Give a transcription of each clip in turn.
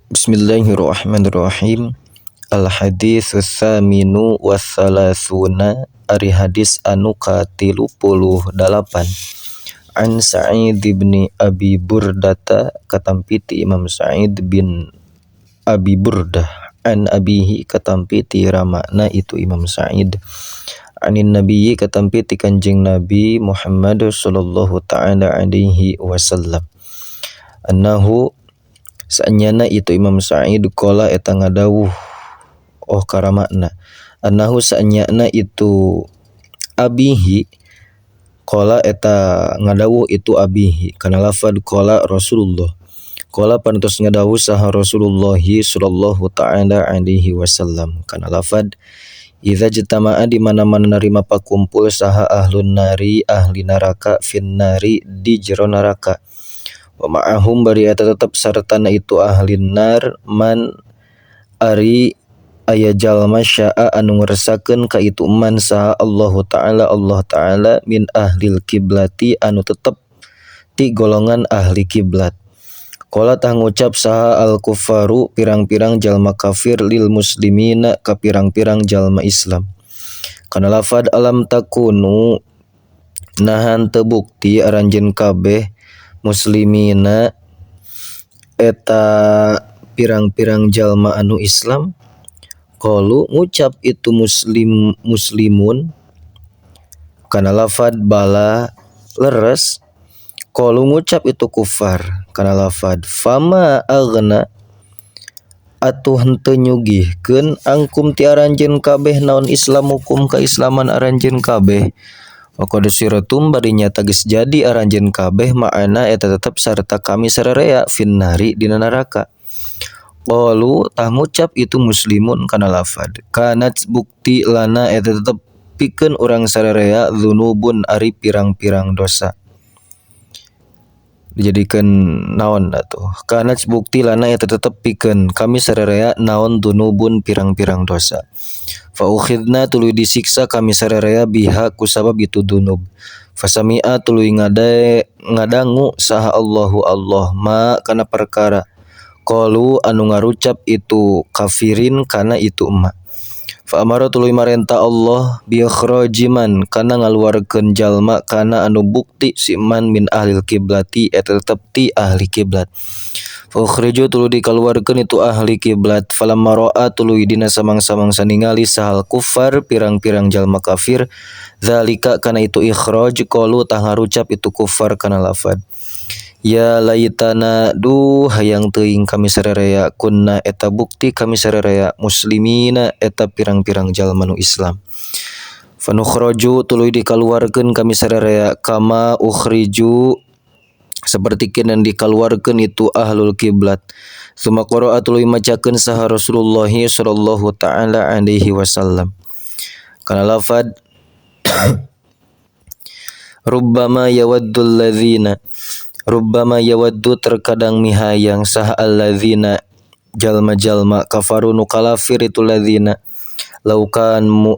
Bismillahirrahmanirrahim. Al hadis tsaminu wasalasuna ari hadis anu ka-38. An Sa'id bin Abi Burdata katampi ti Imam Sa'id bin Abi Burdah, an abihi katampi ti ramana itu Imam Sa'id, anin nabiyyi katampi ti Kanjeng Nabi Muhammad sallallahu ta'ala alaihi wasallam, annahu saenyana itu Imam Sa'id qala eta ngadawuh oh karamakna, annahu saenyana itu abihi qala eta ngadawuh itu abihi kana lafad qala Rasulullah, qala pantos ngadawuh saha Rasulullah sallallahu ta'ala alaihi wasallam kana lafad idza jtama'a di mana-mana narima pakumpul saha ahlun nari ahli neraka finnari di jero neraka, wa ma'ahum bari eta tetep sartana itu ahli nar man ari aya jalma syaa anu ngersakeun ka itu man saha Allahu ta'ala Allah ta'ala min ahlil kiblati anu tetep ti golongan ahli kiblat. Qala tah ngucap saha al kufaru pirang-pirang jalma kafir lil muslimina ka pirang-pirang jalma Islam kana lafad alam takunu nahan teu bukti aranjeun kabeh muslimina eta pirang-pirang jalma anu Islam. Qalu ngucap itu muslim muslimun kana lafad bala leres. Qalu ngucap itu kufar kana lafad fama aghna atuh henteu nyugihkeun angkum ti aranjeun kabeh naon islamukum kaislaman aranjeun kabeh. Wa qad siratum bari nyata geus jadi aranjeun kabeh ma'ana eta tetep sarta kami sararea finnari dina neraka. Qalu tah ngucap itu muslimun kana lafad kanat bukti lana eta tetep pikeun urang sararea dzunubun ari pirang-pirang dosa. Dijadikeun naon atuh kanat bukti lana eta tetep pikeun kami sararea naon dzunubun pirang-pirang dosa. Fa ukhidna tuluy disiksa kami sararea biha kusabab itu dzunub. Fasami'a tuluy ngadangu saha Allahu Allah ma kana perkara qalu anu ngarucap itu kafirin kana itu emak. Fa amara tuluy marenta Allah bi ikhrajiman kana ngaluarkeun jalma kana anu bukti si man min ahlil kiblati eta tetep ti ahli kiblat. Fa ukhriju tuluy dikaluarkeun itu ahli kiblat. Falamma ra'a tuluy dina samang-samangsa ningali sahal kufar pirang-pirang jalma kafir zalika kana itu ikhraj qalu tah ngarucap itu kufar kana lafad ya laitana duh hayang teuing kami sararea kunna eta bukti kami sararea muslimina eta pirang-pirang jalma nu Islam. Fanukhraju tuluy dikaluarkeun kami sararea kama ukhriju sapertikeun yang dikaluarkeun itu ahlul kiblat. Suma qara'a tuluy macakeun saha Rasulullah sallallahu ta'ala alaihi wasallam kana lafad rubbama yawaddul ladzina rubbama yawaddu terkadang mihayang saha alladzina jalma-jalma kafaru nu kalafir itu ladzina laukanu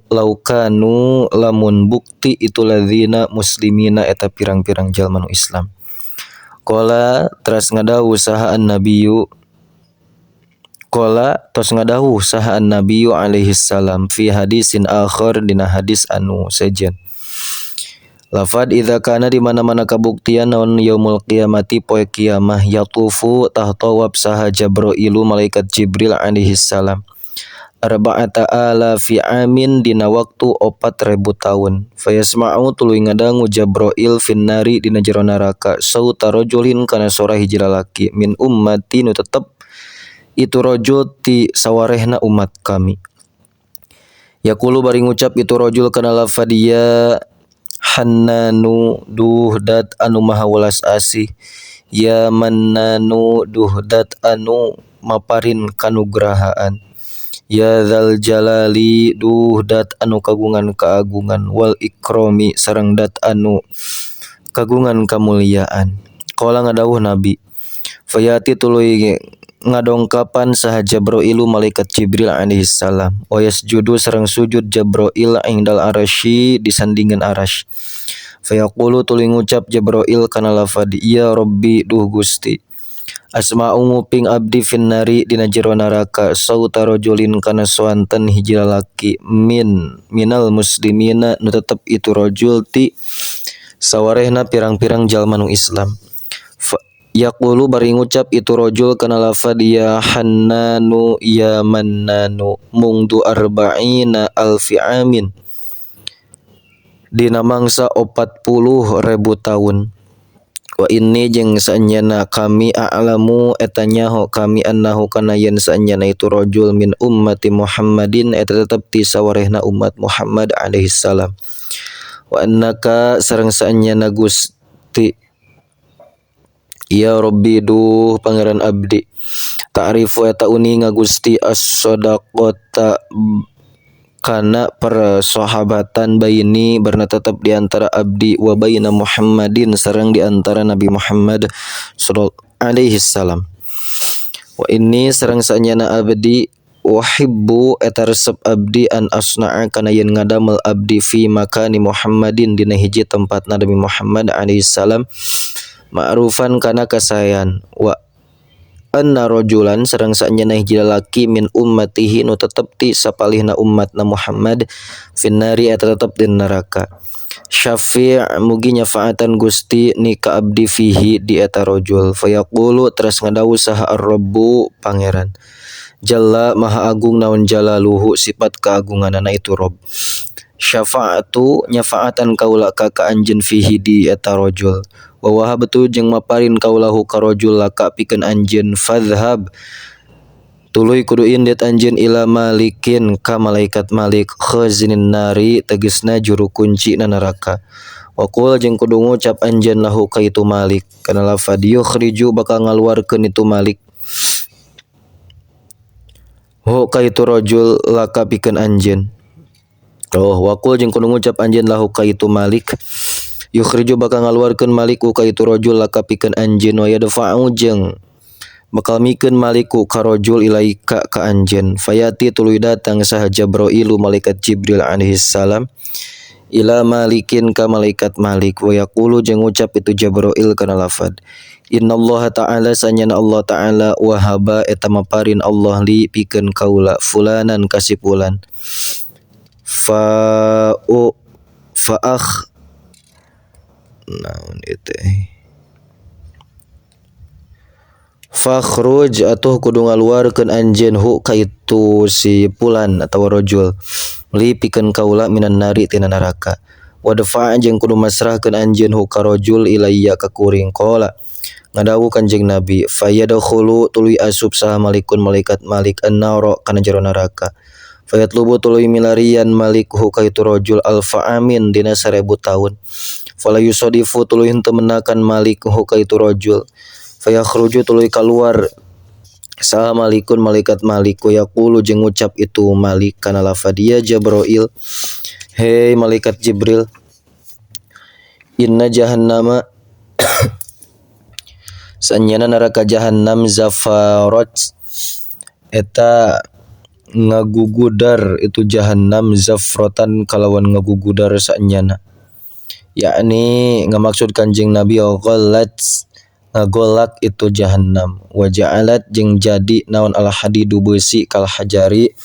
lamun bukti itu ladzina muslimina eta pirang-pirang jalma nu Islam. Qala teras ngadawuh saha annabiyyu qala tos ngadawuh saha annabiyyu alaihi salam fi hadisin akhar dina hadis anu sejen. Lafad idza kana di mana-mana kabuktian naon yaumul qiyamati poe kiamah yatufu tah tawaf saha Jibrailu malaikat Jibril alaihi salam arba'ata alafi amin dina waktu 4000 taun. Fayasma'u tuluy ngadangu Jibril finnari dina jero neraka sauta rajulin kana sora hiji lalaki min ummati nu tetep itu rajul ti sawarehna umat kami. Yaqulu bari ngucap itu rajul kana lafad ya Hannanu duh dat anu maha welas asih, ya Mannanu duh dat anu maparin kanugrahaan, ya Dzal Jalali duh dat anu kagungan keagungan, wal ikrami sareng dat anu kagungan kamuliaan. Qala ngadawuh Nabi fayati tuluy ngadongkapan saha Jibrailu malaikat Jibril alaihi salam wa yasjudu sareng sujud Jibril indal arasy disandingan arasy. Fayaqulu tuluy ngucap Jibril kana lafad ya Rabbi duh Gusti Asma'u nguping abdi finnari dina jero neraka sauta rajulin kana soanten hiji lalaki minal muslimina nu tetep itu rajul ti sawarehna pirang-pirang jalma nu Islam. Yaqulu bari ngucap itu rajul kana lafad ya hannanu ya mannanu mungdu arba'ina alfi amin dina mangsa 40.000 taun. Wa inni jeung saenyana kami a'lamu eta nyaho kami annahu kana yen saenyana itu rajul min ummati Muhammadin eta tetep ti sawarehna umat Muhammad alaihi salam. Wa annaka sareng saenyana Gusti ya Rabbi duh pangeran abdi ta'rifu eta uninga Gusti as-sadaqata kana persahabatan baini barna tetap di antara abdi wa baina Muhammadin sareng di antara Nabi Muhammad sallallahu alaihi salam. Wa inni sareng saenyana abdi uhibbu eta resep abdi an asna'a kana yen ngadamel abdi fi makani Muhammadin dina hiji tempat Nabi Muhammad alaihi salam ma'rufan kana kasayan wa anna rajulan sareng saenyana hiji lalaki min ummatihi nu tetep ti sapalihna ummatna Muhammad finnari eta tetep di neraka. Syafi' mugi nyafaatan Gusti ni ka abdi fihi di eta rajul. Fayaqulu teras ngadawuh saha ar-rabbu pangeran jalla maha agung naon jalaluhu sifat keagunganana itu Rabb. Syafaatu nyafaatan kaula ka anjeun fihi di eta rajul. Wa wahabtu jeung maparin kaulahu ka rajul laka pikeun anjeun fadhhab tuluy kudu indit anjeun ila malikin ka malaikat Malik khazinin nari tegesna juru kunci na neraka. Wa qul jeung kudu ngucap anjeun lahu ka itu Malik kana lafad yukhriju bakal ngaluarkeun itu Malik hu ka itu rajul laka pikeun anjeun. Oh wa qul jeung kudu ngucap anjeun lahu ka itu Malik yukhriju bakal ngaluarkeun Maliku ka itu rajul laka pikeun anjeun wa yadfa'u jeung bakal mikeun Maliku ka rajul ilaika ka anjeun. Fayati tuluy datang saha Jibrailu malaikat Jibril alaihi salam ila malikin ka malaikat Malik wa yaqulu jeung ngucap itu Jibril kana lafad innallaha ta'ala sanyana Allah ta'ala wahaba eta maparin Allah li pikeun kaula fulanan kasipulan fa u fa akh naon itu fakhruj atuh kudu ngaluarkeun anjeun hu ka itu si pulan atawa rajul li pikeun kaula minan nari tina neraka wadfa jeung kudu masrahkeun anjeun hu ka rajul ilayya ka kuring. Qala ngadawuh Kanjeng Nabi fayadkhulu tuluy asup saha malikun malaikat Malik an-nara kana jero neraka fayatlubu tuluy milarian Malik hu ka itu rajul alfa amin dina 1000 taun fala yusadifu tuluy henteu menakan Malik hu ka itu rajul fayakhruju tuluy kaluar saha malikun malaikat Malik yaqulu jeung ngucap itu Malik kana lafad ya Jibril hei malaikat Jibril inna jahannama sanyana neraka jahannam zafarat eta ngagugudar itu jahannam zafratan kalawan ngagugudar sanyana yakni ngamaksud Kanjeng Nabi ghallat ngagolak itu jahannam wa ja'alat jeung jadi naon al hadidu beusi kal hajari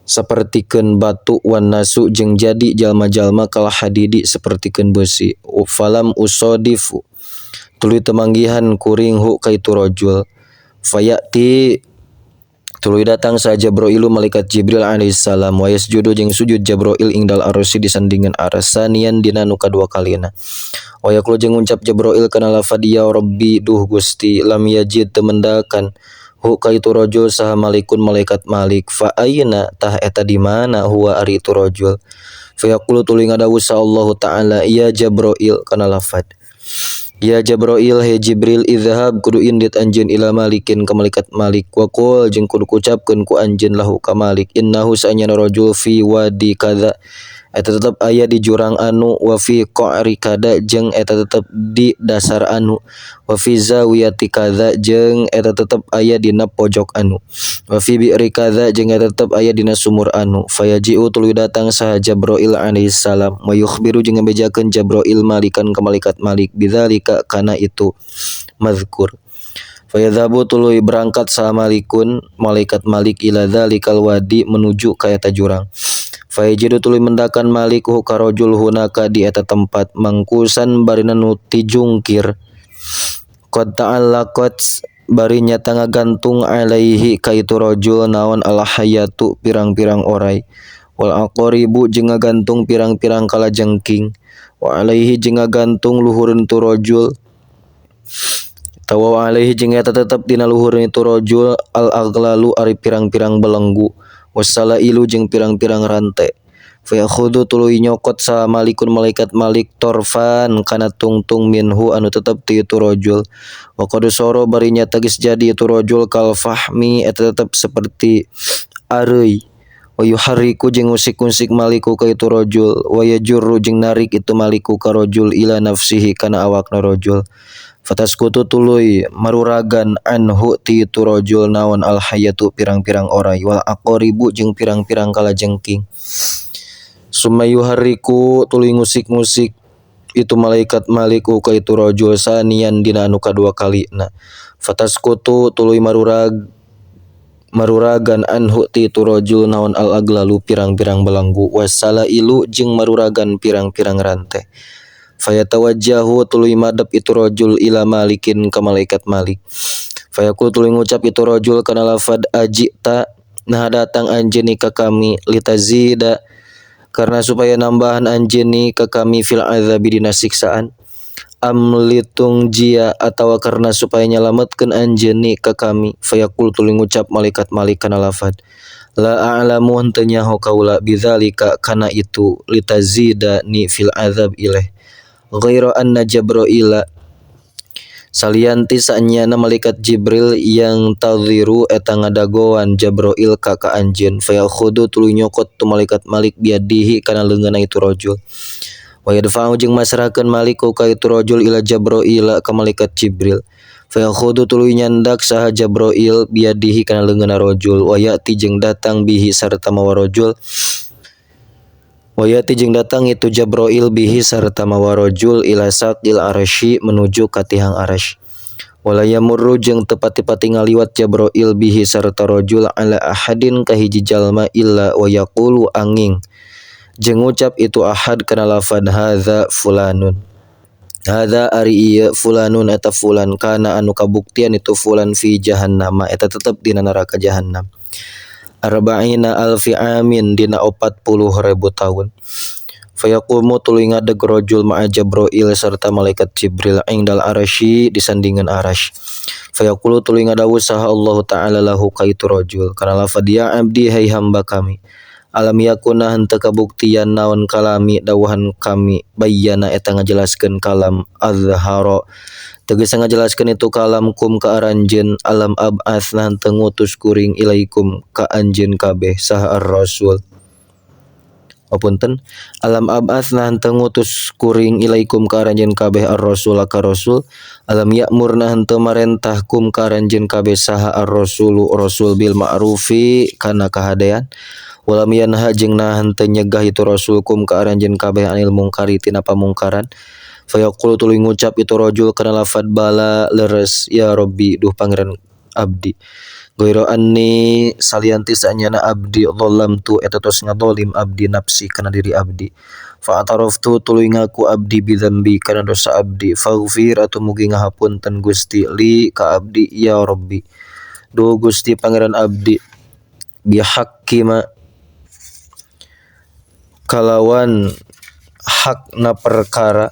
sapertikeun batu wan nasu jeung jadi jalma-jalma kal hadidi sapertikeun beusi falam usadifu tuluy temanggihan kuring hu ka itu rajul fayati tuluy datang saha Jibrailu malaikat Jibril alaihi salam wa yasjudu jeung sujud Jibril ing dal arsy disandingan aras sanian dina nu kadua kalina wa yaqulu jeung ngucap Jibril kana lafad ya Rabbi duh Gusti lam yajid temendakan hu ka itu rajul saha malikun malaikat Malik fa aina tah eta di mana huwa ari itu rajul fa yaqulu tuluy ngadawuh sa Allah taala ya Jibril kana lafad ya Jibril he Jibril idhhab kudu indit anjeun ila malikin ka malaikat Malik wa qul jeung kudu kucapkeun ku anjeun lahu ka Malik innahu sanyana rajul fi wadi kadza eta tetep aya di jurang anu wa fi qa'ri kada jeung eta tetep di dasar anu wa fi zawiyati kadza jeung eta tetep aya dina pojok anu wa fi bi'ri kadza jeung eta tetep aya dina sumur anu fayaji'u tuluy datang saha Jibril alaihi salam wa yukhbiru jeung ngabejakeun Jibril malikan ka malaikat Malik bidzalika kana itu mazkur. Fayadhabu tuluy berangkat saha malikun malaikat Malik ila dzalikal wadi menuju ka eta jurang. Fayajidu tuluy mendakan Malik hu ka rajul hunaka di eta tempat mangkusan barina nu tijungkir. Qad ta'allaqat bari nyata ngagantung alaihi ka itu rajul naon al hayatu pirang-pirang oray wal aqaribu jeung ngagantung pirang-pirang kalajengking wa alaihi jeung ngagantung luhureun tu rajul tawa alaihi jeung eta tetep dina luhureun itu rajul al aglalu ari pirang-pirang belenggu wasalailu jeung pirang-pirang rante. Fa yakhudhu tuluy nyokot saha malikun malaikat Malik torfan kana tungtung minhu anu tetep ti itu rajul wa qad soro bari nyata geus jadi itu rajul kal fahmi eta tetep seperti areuy wa yuharriku jeung ngusik-ngusik maliku ka itu rajul wa yajurru jeung narik itu maliku ka rajul ila nafsihi kana awakna rajul. Fataskutu tuluy maruragan anhu ti itu rajul naon al hayatu pirang-pirang oray wal aqaribu jeung pirang-pirang kalajengking. Summa yuharriku tuluy ngusik-ngusik itu malaikat Maliku ka itu rajul sanian dina anu kadua kalina. Fataskutu tuluy maruragan anhu ti itu rajul naon al aglalu pirang-pirang belenggu wasalailu jeung maruragan pirang-pirang rante. Fayatawajjahu tuluy madep itu rajul ila malikin ka malaikat Malik. Fayaqul tuluy ngucap itu rajul kana lafad ajita nah datang anjeun ka kami litazida karena supaya nambahan anjeun ka kami fil azabi dina siksaan am litung jia atawa karena supaya nyalametkeun anjeun ka kami. Fayaqul tuluy ngucap malaikat Malik kana lafad la a'lamu henteu nyaho kaula bidzalika kana itu litazida ni fil azab ilaih ghaira anna Jabraila salianti saenyana malaikat Jibril yang tadhiru eta ngadagoan Jabrail ka ka anjeun. Fayakhudhu tuluy nyokot tu malaikat Malik biadihi kana leungeunna itu rajul wa yadfa'u jeung masrahkeun Maliku ka itu rajul ila Jabraila ka malaikat Jibril. Fayakhudhu tuluy nyandak saha Jabrail biadihi kana leungeunna rajul wa ya'ti jeung datang bihi sarta mawa rajul wa ya'ti jeung datang itu Jabrail bihi sarta mawa rajul ila saqil arsy menuju ka tihang arasy. Wala yamurru jeung teu pati-pati ngaliwat Jabrail bihi sarta rajul ala ahadin ka hiji jalma illa wa yaqulu anging jeung ngucap itu ahad kana lafad hadza fulanun hadza ari ieu fulanun eta fulan kana anu kabuktian itu fulan fi jahannama eta tetep dina neraka jahannam arba'ina alfi amin dina 40.000 tahun. Fayaqumu tuluy ngadeg rajul ma'a Jabrail serta malaikat Jibril indal arasy disandingan arasy. Fayaqulu tuluy ngadawuh saha Allah ta'ala lahu ka itu rajul kana lafad ya abdi hai hamba kami alam yakuna henteu kabuktian naon kalami dawuhan kami bayyana eta ngajelaskeun kalam azhara tegas ngajelaskeun itu kalam kum ka aranjeun alam ab'ats nah henteu ngutus kuring ilaikum ka anjeun kabeh saha ar-rasul. Apunten alam ab'ats nah henteu ngutus kuring ilaikum ka aranjeun kabeh ar-rasul ka rasul alam ya'mur nah henteu marentah kum ka aranjeun kabeh saha ar-rasulu rasul bil ma'rufi kana kahadean walam yanha jeung nah henteu nyegah itu rasul kum ka aranjeun kabeh anil mungkari tina pamungkaran. Fayaqulu tuluy ngucap itu rajul kana lafad bala leres ya Rabbi duh pangeran abdi ghaira anni salianti saenyana abdi zalamtu eta tos ngadolim abdi nafsi kana diri abdi fa ataraftu tuluy ngaku abdi bidzambi kana dosa abdi faghfir atuh mugi ngahapunten Gusti li ka abdi ya Rabbi duh Gusti pangeran abdi bihaqqi ma kalawan hakna perkara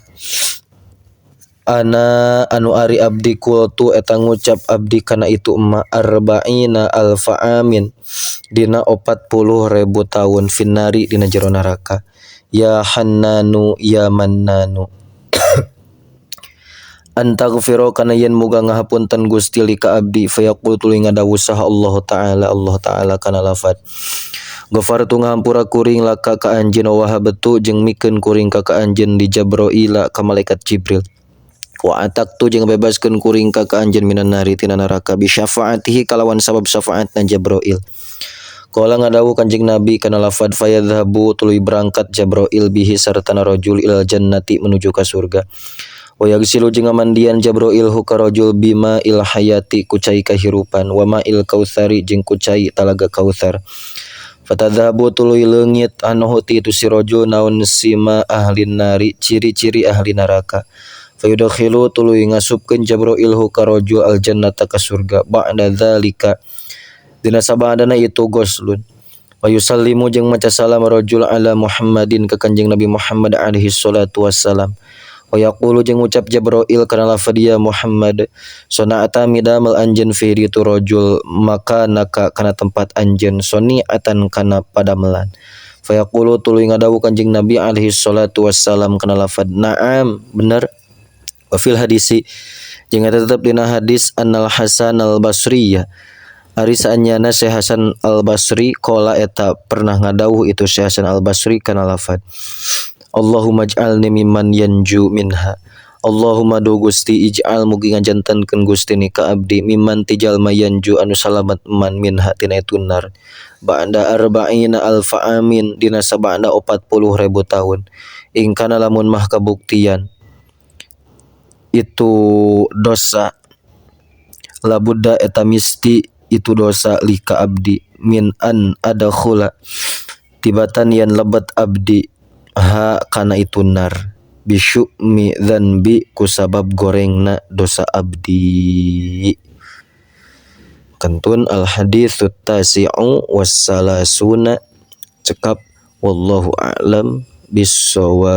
ana anu ari abdi kultu eta ngucap abdi kana itu emma arba'ina alfa amin dina 40.000 tahun finnari dina jero neraka ya hannanu ya mannanu antaghfira kana yen muga ngahapunten Gusti li ka abdi. Fayaqul tuluy ngadawuh saha Allah ta'ala kana lafad Ghafartu ngahampura kuring laka ka anjeun wa wahabtu jeung mikeun kuring ka ka anjeun li Jabraila ka malaikat Jibril wa ataktu jeung bebaskeun kuring ka ka anjeun minan nari tina neraka bi syafaatihi kalawan sabab syafaatna Jabrail. Qala ngadawuh Kanjeng Nabi kana lafad fayadhhabu tuluy berangkat Jabrail bihi sarta rajul ilal jannati menuju ka surga. Wa yagsilu jeung ngamandian Jabroil hu ka rajul bima il hayati ku cai kahirupan wa ma'il kautsari jeung ku cai talaga Kautsar. Fatadhabu tuluy leungit anhu ti itu si rajul naon sima ahli nari ciri-ciri ahli neraka. Fayudkhilu tuluy ngasupkeun Jabroil hu ka rajul aljannata ka surga ba'da dzalika dina sabadana itu goslun. Wa yusallimu jeung maca salam rajul ala Muhammadin ka Kanjeng Nabi Muhammad alaihi salatu wassalam. Wa yaqulu jeung ngucap Jabroil kana lafadz ya Muhammad sona'ata midamel anjeun fi itu rajul maka naka kana tempat anjeun soni'atan kana padamelan. Fa yaqulu tuluy ngadawuh Kanjeng Nabi alaihi salatu wassalam kana lafadz na'am bener. Wa fil hadisi jeung eta tetep dina hadis annal Hasan al Basri ya ari saanyana Syekh Hasan al Basri qala eta pernah ngadawuh itu Syekh Hasan al Basri kana lafadz Allahumma ij'alni mimman yanju minha. Allahumma du Gusti ij'al mugi ngajantenkeun Gusti ni ka abdi mimman ti jalma yanju anu salamet man minha tina itu nar ba'da arba'ina alfa amin dina sabada 40.000 tahun ingkana lamun mah kabuktian itu dosa labudda eta misti itu dosa li ka abdi min an adkhula tibatan yen lebet abdi ha kana itu nar bisyu'mi dzanbi kusabab gorengna dosa abdi. Kantun al haditsut tasi'u wassalasuna cekap wallahu a'lam bissawab.